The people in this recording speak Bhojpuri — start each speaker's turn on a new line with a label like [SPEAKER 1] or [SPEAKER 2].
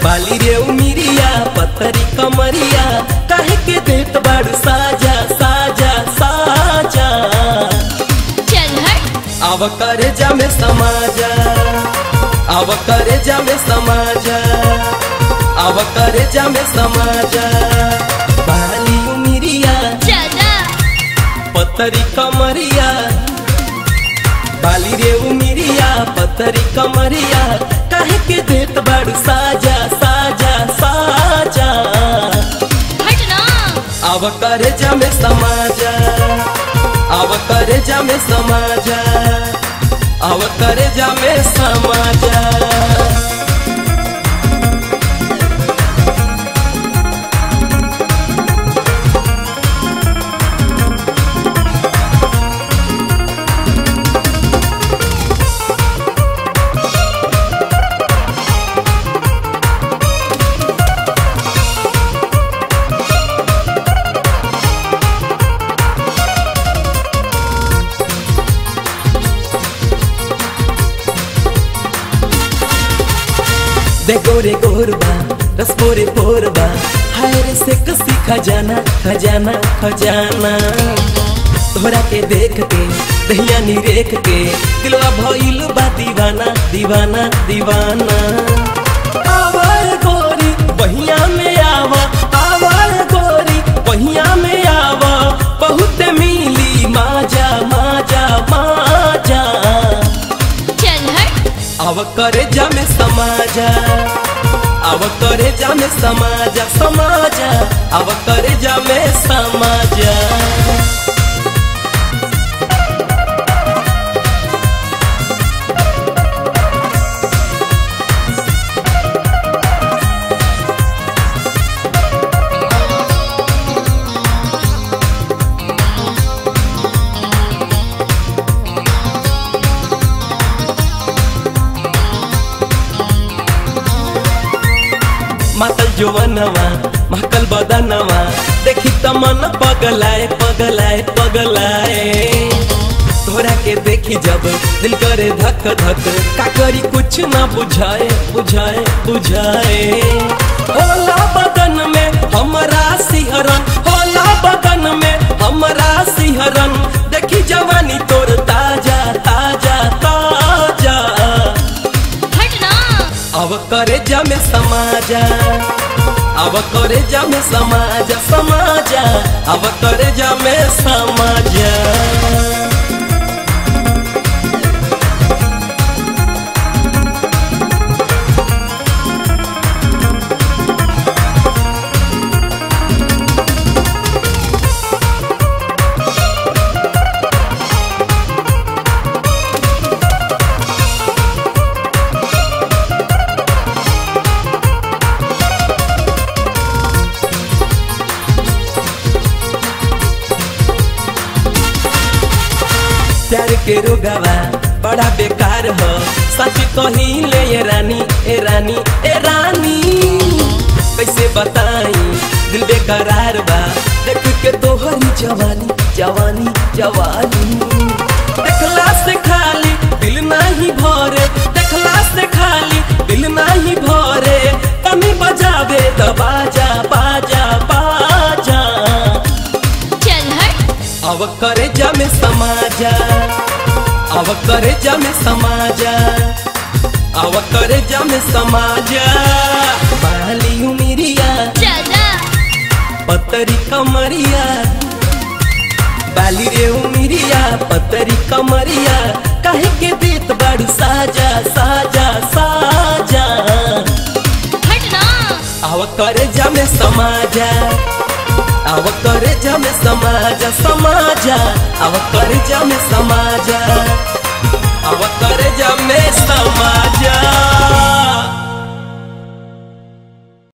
[SPEAKER 1] बाली रे उमिरिया पतरी कमरिया काहे के देत बाड़ू साजा साजा साजा।
[SPEAKER 2] चल हट।
[SPEAKER 1] आव करे जा में समाजा, आव करे जा में समाजा, आव करे जा में समाजा। बाली उमिरिया
[SPEAKER 2] चला
[SPEAKER 1] पतरी कमरिया, बाली रे उमिरिया पतरी कमरिया काहे के देत बाड़ू साजा साजा साजा।
[SPEAKER 2] हट ना।
[SPEAKER 1] आव करे जा में समाजा, आव करे जा में समाजा, आव करे जा में समाजा। गोरे गोरबा रस पोरे पोरबा हाय रे से कसी खजाना खजाना खजाना। तोहरा के देख के दहिया निरेख के दिलवा भइल बा दीवाना दीवाना दीवाना। आवर गोरी बहिया में आवा, आवर गोरी बहिया में आवा, बहुत मिली माजा माजा माजा।
[SPEAKER 2] चल हट।
[SPEAKER 1] आव करे जा में समाजा, आव करे जा में समाजा समाजा, आव करे जा में समाजा। मातल जोवनवा महकल बदनवा देखी त मन पगलाए पगलाए पगलाए। तोहरा के देखी जब दिल करे धक धक का करी कुछ ना बुझाए बुझाए बुझाए। होला बदन में हमरा सिहरन, होला बदन में हमरा सिहरन, देखी जवानी तोर ताजा ताजा ताजा।
[SPEAKER 2] हट ना।
[SPEAKER 1] अब करे जा में समाजा, अब करे जा में समाजा समाजा, अब करे जा में समाजा। प्यार के रोगवा बड़ा बेकार हो, सच कही ले ये रानी ए रानी ए रानी। कैसे बताई दिल बेकरार बा देख के तोहरी जवानी जवानी जवानी। देखला से खाली दिल नहीं भरे, देखला से खाली दिल नहीं भरे, तनी बजावे त बाजा बाजा बाजा।
[SPEAKER 2] चल हट।
[SPEAKER 1] अब करे जा में समाजा, अब करे जा में समाजा, अब करे जा में समाजा। बाली उमिरिया
[SPEAKER 2] चला
[SPEAKER 1] पतरी कमरिया, बाली रे उमिरिया पतरी कमरिया काहे के देत बाड़ू साजा साजा साजा।
[SPEAKER 2] हट ना।
[SPEAKER 1] अब करे जा में समाजा, आव करे जा में समाजा समाजा, आव करे जा में समाजा।